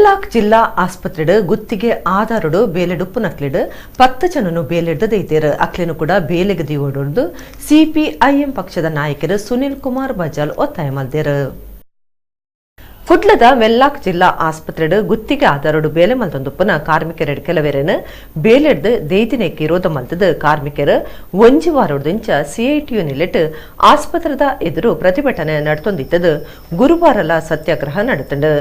Wenlock ಜಿಲ್ಲಾ ಆಸ್ಪತ್ರೆಡ್ ಗುತ್ತಿಗೆ ಆಧಾರಡು ಬೇಲೆಡುಪ್ಪುನಕ್ಲೆಡ್ 10 ಜನನು ಬೇಲೆಡ್ದ್ ದೈತೆರ್. ಅಕ್ಲೆನು ಕೂಡ ಬೇಲೆಗ್ ದಿವೊಡುಂದು ಸಿಪಿಐಎಂ ಪಕ್ಷದ ನಾಯಕರು ಸುನಿಲ್ ಕುಮಾರ್ ಬಜಾಲ್ ಒತ್ತಾಯ ಮಲ್ದೆರ್. ಕುಡ್ಲದ ವೆನ್ಲಾಕ್ ಜಿಲ್ಲಾ ಆಸ್ಪತ್ರೆಡ್ ಗುತ್ತಿಗೆ ಆಧಾರಡು ಬೇಲೆ ಮಲ್ತೊಂದುಪ್ಪುನ ಕಾರ್ಮಿಕರೆಡ್ ಕೆಲವೆರೆನ್ ಬೇಲೆಡ್ದ್ ದೇದಿನೆಕ್ ವಿರೋಧ ಮಲ್ತದ್ ಕಾರ್ಮಿಕರು ಒಂಜಿ ವಾರೊಡ್ದಿಂಚ ಸಿಐಟಿಯು ನಿಲೆಟ್ ಆಸ್ಪತ್ರೆದ ಎದುರು ಪ್ರತಿಭಟನೆ ನಡತೊಂದಿತ್ತದು ಗುರುವಾರಲ ಸತ್ಯಾಗ್ರಹ ನಡೆತಂಡು.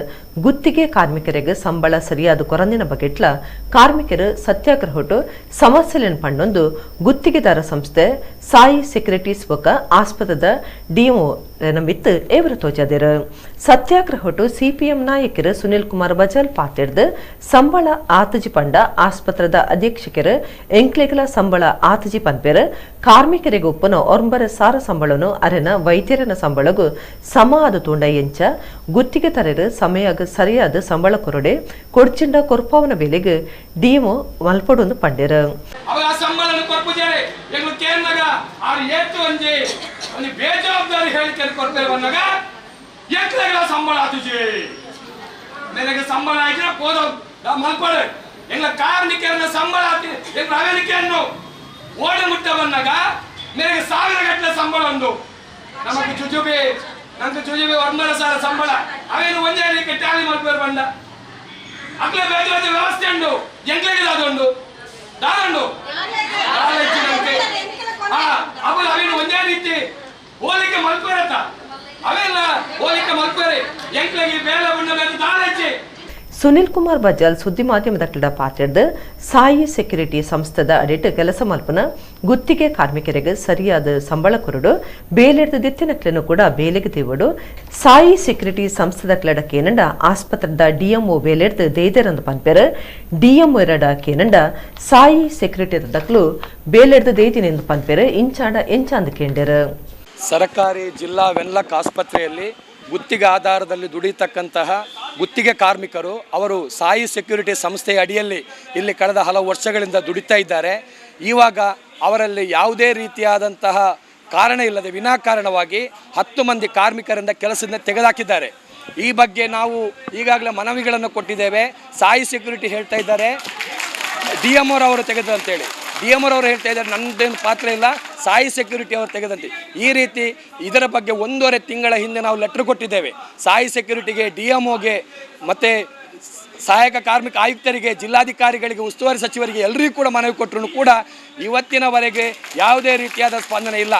ಗುತ್ತಿಗೆ ಕಾರ್ಮಿಕರಿಗೆ ಸಂಬಳ ಸರಿಯಾದ ಕೊರಂದಿನ ಬಗೆಟ್ಲ ಕಾರ್ಮಿಕರು ಸತ್ಯಾಗ್ರಹೊಟ್ಟು ಸಮಸ್ಯೆಲೆನ್ ಪಂಡೊಂದು ಗುತ್ತಿಗೆದಾರ ಸಂಸ್ಥೆ ಸಾಯಿ ಸೆಕ್ಯೂರಿಟೀಸ್ ಬೊಕ್ಕ ಆಸ್ಪತ್ರೆದ ಡಿಎಂಒ ಮಿತ್ತು ಏವರು ತೋಜಾದೆರ್. ಸತ್ಯಾಗ್ರಹೊಟ್ಟು ಸಿಪಿಎಂ ನಾಯಕರು ಸುನಿಲ್ ಕುಮಾರ್ ಬಜಾಲ್ ಪಾತೆರ್ದು ಸಂಬಳ ಆತಜಿ ಪಂಡ ಆಸ್ಪತ್ರೆದ ಅಧೀಕ್ಷಕರು ಎಂಕ್ಲೆಗಲ ಸಂಬಳ ಆತಜಿ ಪನ್ಪೆರ್. ಕಾರ್ಮಿಕರಿಗೆ ಒಪ್ಪುನ 9,000 ಸಂಬಳನು ಅರೆನ ವೈದ್ಯರನ ಸಂಬಳಗು ಸಮ ಆದ ತೂಂಡ ಎಂಚ ಗುತ್ತಿಗೆ ತರೆರು ಸಮಯಾಗ ಸರಿಯಾದ ಸಂಬಳ ಕೊರಡೆ ಕೊಡ್ಚಿಂಡ ಕೊರ್ಪಾವನ ಬೆಲೆಗೆ ಡಿಎಂಒ ಮಲ್ಪಡೊಂದು ಪಂಡೆರು. ಬೇಜವಾಬ್ದಾರಿ ಹೇಳಿಕೆ ಕೊಡ್ತೇವೆ ಬಂದಾಗ ಎಂಕ್ಲೆಗಳ ಸಂಬಳ ಆತುಜಿ ನನಗೆ ಸಂಬಳ ಆಯ್ತು ಹೋದ ಮಲ್ಪಡೆ ಎಂಗ್ಲ ಕಾರ್ಮಿಕರನ್ನ ಸಂಬಳ ಆತಿ ಎಂಗ್ಲ ಅವೆನಿಕೆಯನ್ನು ಓಡಿ ಮುಟ್ಟ ಬಂದಾಗ ನನಗೆ 1000 ಗಟ್ಟಲೆ ಸಂಬಳ ಒಂದು ನಮಗೆ ಜುಜುಬಿ ನಂಗೆ ಜುಜುಬಿ 9,000 ಸಂಬಳ ಅವೇನು ಒಂದೇ ರೀತಿ ಟ್ಯಾಲಿ ಮಲ್ಪೇರು ಬಂದ ಅಕ್ಲೆ ಬೇಜವಾದ ವ್ಯವಸ್ಥೆ ಉಂಡು ಎಂಕ್ಲೆಗೆ ದಾದುಂಡು ದಾದುಂಡು ಅವು ಅವೇನು ಒಂದೇ ರೀತಿ ಹೋಲಿಕೆ ಮಲ್ಪೇರತ್ತ ಅವೆಲ್ಲ ಹೋಲಿಕೆ ಮಲ್ಪೇರೆ ಎಂಕ್ಲೆಗೆ ಬೇಲೆ ಉಂಡ ಮೇಲೆ ದಾಳಚ್ಚಿ. ಸುನಿಲ್ ಕುಮಾರ್ ಬಜಾಲ್ ಸುದ್ದಿ ಮಾಧ್ಯಮದ ಕ್ರೀಡಾ ಪಾತೆರ್ದು ಸಾಯಿ ಸೆಕ್ಯೂರಿಟಿ ಸಂಸ್ಥೆದ ಅಡಿಟ್ ಕೆಲಸ ಮಲ್ಪನ ಗುತ್ತಿಗೆ ಕಾರ್ಮಿಕರಿಗೆ ಸರಿಯಾದ ಸಂಬಳ ಕೊರಡು ಬೇಲೆಡ್ದು ದಿತ್ತಿನಕ್ಲೆನು ಕೂಡ ಬೇಲೆಗೆ ದೇವಡು. ಸಾಯಿ ಸೆಕ್ಯೂರಿಟಿ ಸಂಸ್ಥೆದ ಕ್ಲಡ ಕೇನಂಡ ಆಸ್ಪತ್ರೆದ ಡಿಎಂಒ ಬೇಲೆಡ್ದು ದೇದೆರಂದು ಪನ್ಪೆರ್. ಡಿಎಂಒ ಎರಡ ಕೇನಂಡ ಸಾಯಿ ಸೆಕ್ಯೂರಿಟಿ ದಕ್ಲು ಬೇಲೆಡ್ದು ದೇದಿನೆಂದು ಪನ್ಪೆರ್. ಇಂಚಾಂಡ ಎಂಚಾಂದು ಕೇಂಡೆರು. ಸರಕಾರಿ ಜಿಲ್ಲಾ ವೆನ್ಲಾಕ್ ಆಸ್ಪತ್ರೆಯಲ್ಲಿ ಗುತ್ತಿಗೆ ಆಧಾರದಲ್ಲಿ ದುಡಿತಕ್ಕಂತಹ ಗುತ್ತಿಗೆ ಕಾರ್ಮಿಕರು ಅವರು ಸಾಯಿ ಸೆಕ್ಯೂರಿಟಿ ಸಂಸ್ಥೆಯ ಅಡಿಯಲ್ಲಿ ಇಲ್ಲಿ ಕಳೆದ ಹಲವು ವರ್ಷಗಳಿಂದ ದುಡಿತಾ ಇದ್ದಾರೆ. ಇವಾಗ ಅವರಲ್ಲಿ ಯಾವುದೇ ರೀತಿಯಾದಂತಹ ಕಾರಣ ಇಲ್ಲದೆ ವಿನಾಕಾರಣವಾಗಿ 10 ಮಂದಿ ಕಾರ್ಮಿಕರಿಂದ ಕೆಲಸದಿಂದ ತೆಗೆದುಹಾಕಿದ್ದಾರೆ. ಈ ಬಗ್ಗೆ ನಾವು ಈಗಾಗಲೇ ಮನವಿಗಳನ್ನು ಕೊಟ್ಟಿದ್ದೇವೆ. ಸಾಯಿ ಸೆಕ್ಯೂರಿಟಿ ಹೇಳ್ತಾ ಇದ್ದಾರೆ ಡಿ ಎಮ್ ಅವರು ತೆಗೆದು ಅಂತೇಳಿ. ಡಿ ಎಮ್ ಅವರು ಹೇಳ್ತಾ ಇದ್ದಾರೆ ನನ್ನದೇನು ಪಾತ್ರ ಇಲ್ಲ, ಸಾಯಿ ಸೆಕ್ಯೂರಿಟಿ ಅವರು ತೆಗೆದಂತೆ. ಈ ರೀತಿ ಇದರ ಬಗ್ಗೆ 1.5 ತಿಂಗಳ ಹಿಂದೆ ನಾವು ಲೆಟ್ರ್ ಕೊಟ್ಟಿದ್ದೇವೆ ಸಾಯಿ ಸೆಕ್ಯೂರಿಟಿಗೆ, ಡಿ ಎಮ್ ಒಗೆ, ಮತ್ತು ಸಹಾಯಕ ಕಾರ್ಮಿಕ ಆಯುಕ್ತರಿಗೆ, ಜಿಲ್ಲಾಧಿಕಾರಿಗಳಿಗೆ, ಉಸ್ತುವಾರಿ ಸಚಿವರಿಗೆ ಎಲ್ಲರಿಗೂ ಕೂಡ ಮನವಿ ಕೊಟ್ಟರು ಕೂಡ ಇವತ್ತಿನವರೆಗೆ ಯಾವುದೇ ರೀತಿಯಾದ ಸ್ಪಂದನೆ ಇಲ್ಲ.